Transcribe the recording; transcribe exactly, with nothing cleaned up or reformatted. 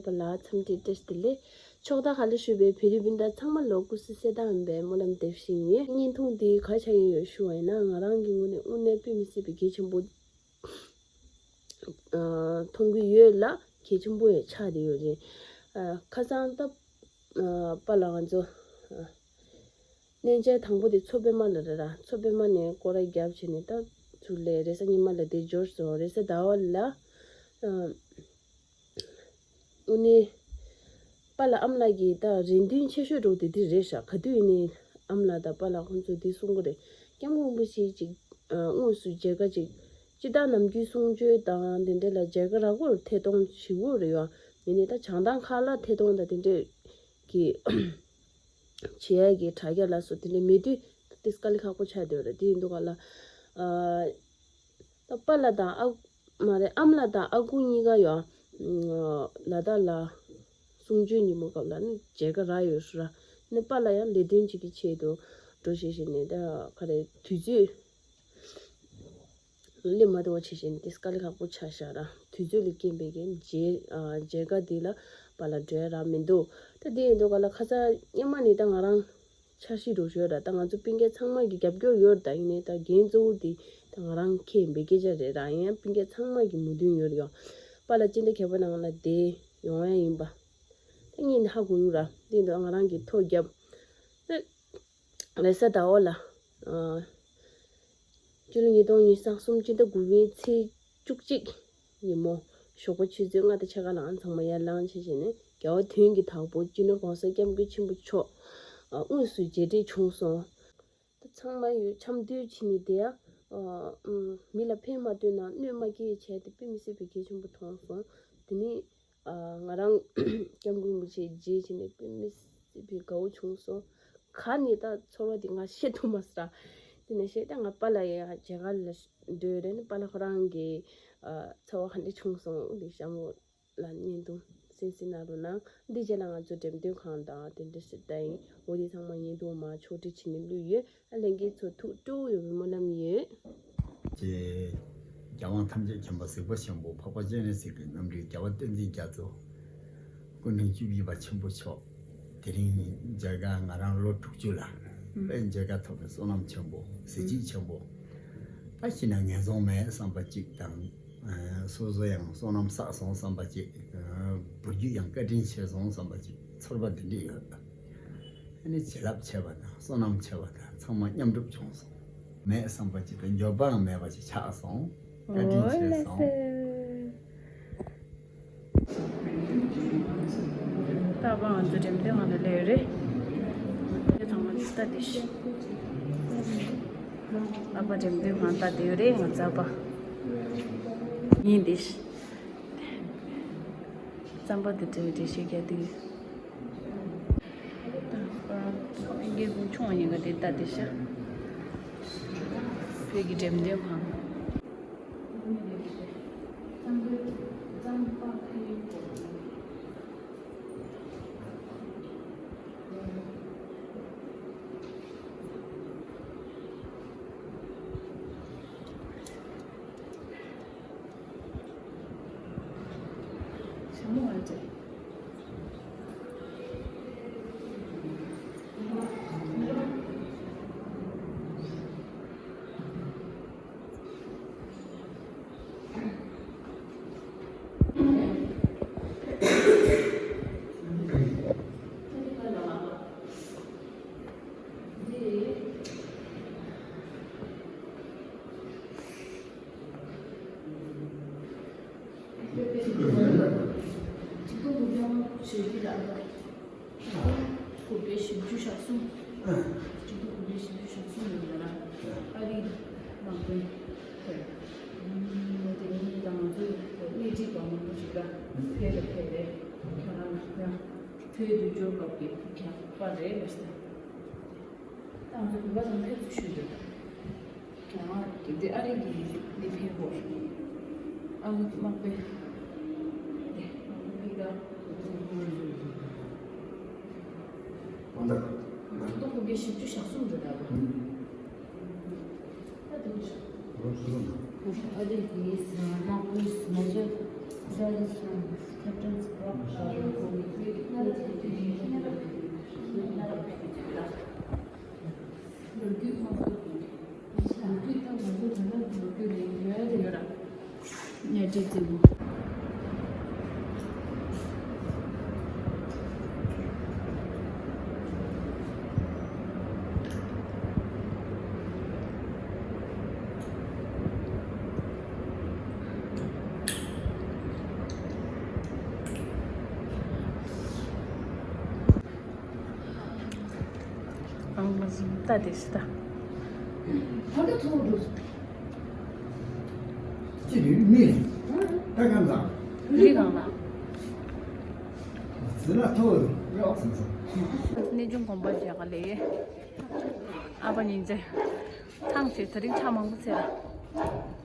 པ་ལ་འཚམས་འདྲི་བཀྲ་ཤིས་བདེ་ལེགས། ཕྱོགས་མཐའ་ཁག་ལ་བཞུགས་པའི་བོད་རིགས་སྤུན་ཟླ་ཚང་མ་ལ་སྐུ་གཟུགས་གསལ་ཐང་ཡིན་པའི་སྨོན་ལམ་འདེབས་བཞིན་ཡོད། བརྙན་ཐུང་འདི་ག་ཆགས་ཀྱི་ཡོད་ཞུ་བ་ཡིན་ན། ང་རང་གི་ངོས་ནས་དངོས་གནས་དཔེ་མི་སྲིད་པའི་གལ་ཆེན་པོ་མཐོང་གི་ཡོད་ལ། གལ་ཆེན་པོ་ཡང་ཆགས་བསྡད་ཡོད་རེད། ཁ་སང་ད་པཱ་ལགས་ང་ཚོ་གནས་མཇལ་དང་པོ་དེ་མཚོ་པདྨ་ལ་རེད་ར། མཚོ་པདྨ་ནས་སྐོར་ར་བརྒྱབ་བྱས་ནས་ད་ཚུར་ལ་རེས་གཟའ་ཉི་མ་ལ་དེ་འབྱོར་སོང་། རེས་གཟའ་ཟླ་བ་ལ། དངོས་གནས་པཱ་ལགས་ཨ་མ་ལགས་ཀྱི་ད་རེ་འདུན་ཆེ་ཤོས་འདྲ་བོ་དེ་འདི་རེད་ཤག་ག་དུས་ཡིན་ནའི་ཨ་མ་ལགས་དང་པཱ་ལགས་ཁོང་ཚོས་འདི་གསུང་གི་རེད། སྐྱབས་མགོན་རིན་པོ་ཆེ་ཅིག་དངོས་སུ་མཇལ་ཁ་ཅིག་སྤྱིར་བཏང་ནམ་རྒྱུན་གསུང་ཆོས་དང་དེ་འདྲ་ལ་མཇལ་ཁ་རག་པོ་ཐད་གཏོང་བྱེད་དགོས་རེད་ཡ། ཡིན་ནའི་ད་བྱང་ཐང་ཁག་ལ་ཐད་གཏོང་དང་དེ་འདྲ་གི་བྱེད་ཡ་གི་དྲ་རྒྱ་ལ་སོགས་དེ་འདྲ་མེད་དུས་ཏིས་དཀའ་ལས་ཁག་པོ་ཆགས་བསྡད་ཡོད་རེད། དེ་ཡིན་དུས་ག་ལ། ད་པཱ་ལགས་དང་ཨ། མ་རེད། ཨ་མ་ལགས་དང་ཨ་ཁུ་གཉིས་ཀ་ཡང་ལ་དྭགས་ལ་གསུང་ཆོས་ཉིན་མོ་སྐབས་ལ་ནི་མཇལ་ཁ་རག་ཡོད་ས་ར། ནི་པཱ་ལགས་ཡང་ལས་དོན་ཅིག་གི་ཆེད་དུ་འགྲོ་བཞིན་བཞིན་ནས་ད་ག་རེ་དུས་ཚོད་སླེབས་མ་ཐུབ་པ་བྱེད་བཞིན་ཏིས་དཀའ་ལས་ཁག་པོ་ཆགས་ཤག་ར། དུས་ཚོད་ལ་རྐྱེན་པས་ཀྱི་མཇལ་མཇལ་ཁ་འདི་ལ་པཱ་ལགས་འགྲོ་ཡ་རག་མི་འདུག་ད་དེ་ཡིན་དུས་ག་ལ་ཁ་སང་སྔོན་མ་ནས་ད་ང་རང་འཆར་གཞི་འདྲ་བོ་ཞིག་ཡོད་ར། ད་ང་ཚོ་སྤུན་ཀྱག་ཚང་མ་གི་རྒྱབ་སྐྱོར་ཡོད་ར། ད་ཡིན་ནའི་ད་འགན་གཙོ་བོ་དེ་ད་ང་རང་འཁྱེར་ཡིན་པའི་སྐད་ཆ་རེད་ར། ཡིན་ཡང་སྤུན་ཀྱག་ཚང་མ་གི་མོས་མཐུན་ཡོད་ར་ཡོང་། པཱ་ལགས་སྤྱི་ཟླ་བརྒྱད་པ་ནང་ལ་བསྡད་ཡོང་ཡ་ཡིན་པ་ད་ངས་ནི་ཧ་གོ་ཡོད་ར། དེ་འདྲ་ང་རང་གིས་ཐོ་བརྒྱབ། ད་རེས་གཟའ་ཟླ་བ་ལ་ཨ་སྤྱི་ལོ་ཉིས་སྟོང་ཉི་ཤུ་རྩ་གསུམ་སྤྱི་ཟླ་དགུ་པའི་ཚེས་བཅུ་གཅིག་ཉིན་མོ་ཞོགས་པ་ཆུ་ཚོད་ལྔ་དང་ཕྱེད་ཀ་ལ་ང་ཚང་མ་ཡར་ལངས་བྱས་བྱས་ནས་རྒྱལ་བ་དོན་གྱི་བདག་པོ་སྤྱི་ནོར་༸གོང་ས་༸སྐྱབས་མགོན་ཆེན་པོ་མཆོག་དངོས་སུ་མཇལ་འཕྲད་བྱུང་སོང་། ད་ཚང་མ་ཡོད་འཆམ་མཐུན་བྱས་ནས་བསྡད་ཡ། མི་ལ་ཕན་མ་ཐོགས་ན་གནོད་མ་སྐྱེལ་བྱས་ཏེ་དཔེ་མི་སྲིད་པའི་གལ་ཆེན་པོ་མཐོང་སོང་། དེ་ནས་ང་རང་༸སྐྱབས་མགོན་རིན་པོ་ཆེ་མཇལ་བྱས་ནས་དཔེ་མི་སྲིད་པའི་དགའ་བོ་བྱུང་སོང་། ག་ནས་ད་ཚོར་བ་དེ་ང་བཤད་ཐུབ་མ་སོང་ར། དེ་ནས་བཤད་ད་ང་པཱ་ལགས་ཡ་མཇལ་ཁ་ལ་འགྲོ་རེད་ནི། པཱ་ལགས་ཁོ་རང་གི་ཚོར་བ་ག་འདྲ་བྱུང་སོང་འདི་ཞྭ་མོ་ལ་བརྙན་ཐུང་གསན་གཟིགས་གནང་རོགས་གནང་། འདི་རྗེས་ལ་ང་ཚོ་འགྲེམས་སྟོན་ཁང་དང་དེ་འདྲ་ཞིག་ད་ཡིན་འོ་དེ་ཚང་མ་བརྙན་ཐུང་མར་ཕྱོགས་སྒྲིག་བྱས་ནས་བླུགས་ཡོད། ཨ་ལས་འགན་ཚོ་ཐུགས་སྤྲོ་བོ་ཡོད་པའི་སྨོན་ལམ་ཡོད། ཀྱེ། རྒྱལ་དབང་ཐམས་ཅད་མཁྱེན་པ་གཟིགས་པ་ཆེན་པོ་འཕགས་པ་སྤྱན་རས་གཟིགས་ཀྱི་རྣམ་སྤྲུལ་རྒྱལ་བ་བསྟན་འཛིན་རྒྱ་མཚོ། སྐུ་ཕྲེང་བཅུ་བཞི་པ་ཆེན་པོ་མཆོག་དེ་རིང་མཇལ་ཁ་ང་རང་ལོ་དྲུག་ཅུ་ལ་དཔེ་མཇལ་ཁ་ཐོབ་པའི་བསོད་ནམས་ཆེན་པོ་གཟི་བརྗིད་ཆེན་པོ། ད་ཤི་ན་ངན་སོང་མེད་བསམ་པ་གཅིག་དང་། སོ་སོ་ཡང་བསོད་ནམས་བསགས་སོང་བསམ་པ་གཅིག་བུ་རྒྱུད་ཡང་བཀའ་དྲིན་ཆེ་སོང་བསམ་པ་གཅིག་ཚོར་བ་འདི་འདྲ་ཡོད། ཨ་ནི་བྱིན་རླབས་ཆེ་བ་དང་བསོད་ནམས་ཆེ་བ་དང་ཚང་མ་མཉམ་སྒྲུབ་བྱུང་སོང་། མེད་བསམ་པ་ཅིག་དང་འགྱོད་པའང་མེད་པ་ཅིག་ཆགས་སོང་། བཀའ་དྲིན་ཆེ་སོང་། རྟག་པར་ང་ཚོ་འགྲེམས་སྟོན་ཁང་ལ་སླེབས་ཡོད་རེད། དེ་ཚང་མ་ལྟ་དེ་ཤི། རྟག་པར་འགྲེམས་སྟོན་ཁང་ལྟ་དེ་ཡོད་རེད། ང་རྩག་པ་ཡིན་དེ་ཤི། རྩམ་པ་དེ་འདྲ་འགྲེལ་བཤད་རྒྱག་དུས། ཨིན་སྐད་ཀུན་ཆུང་བ་ཡིན་ག་དེ་ལྟ་དེ་ཤ། བོད་ཀྱི་འགྲེམས་སྟོན་ཁང་། དགུ་བརྒྱ་བཞི་བཅུ་ཞེ་གསུམ། དགུ་བརྒྱ་བཞི་བཅུ་ཞེ་གསུམ་ཡོད་ལ། ཨ་རིའི་དམག་དཔོན་ཁོས་དེ་ནི་ད་ང་ཚོའི་སྣེ་ཁྲིད་པ་མང་པོ་ཞིག་ལ་ཕེབས་ལ་ཕེབས་རེད། ཁྱོད་རང་ཡང་ཐོས་དུས་འབྱོར་ལོག་གི་ཁྱབ་པ་རེད་ལ། ད་ང་ཚོ་བོད་པ་ཚང་ཕེབས་བསུ་ཞུས་འདུག་རྒྱ་དམར་གྱིས་དེ་ཨ་རི་གི་འདི་ཕེབས་སྐོར། ཨ་རི་དམག་དཔོན་དེ་དམག་དཔོན་ཕེབས་ཀ་ང་ཚོ་ང་ཚོ་དགུ་བརྒྱ་བཞི་བཅུ་ཞེ་གསུམ་རེད་ད། ཨ་རི་གི་དམག་དཔོན་ང་ཚོ་ང་ཚོ། གནས་འདྲི་རྩེ་མོ། ཨང་མ་ཟིན་ད་དེ་སི་ད། ད་ད་ཐོག་འགྲོ། ཅི་རེད་མི། ད་གང་ལ། ལི་གང་ལ། ཟི་ལ་ཐོག་རོགས་ཟིན་སོང་། གནས་ཆུང་དགོན་པ་མཇལ་ག་ལས། ཨ་ཕ་ཉིན་མཚན། ཐང་ཆད་དེ་རིང་ཆ་མང་པོ་ཚེ་ལ།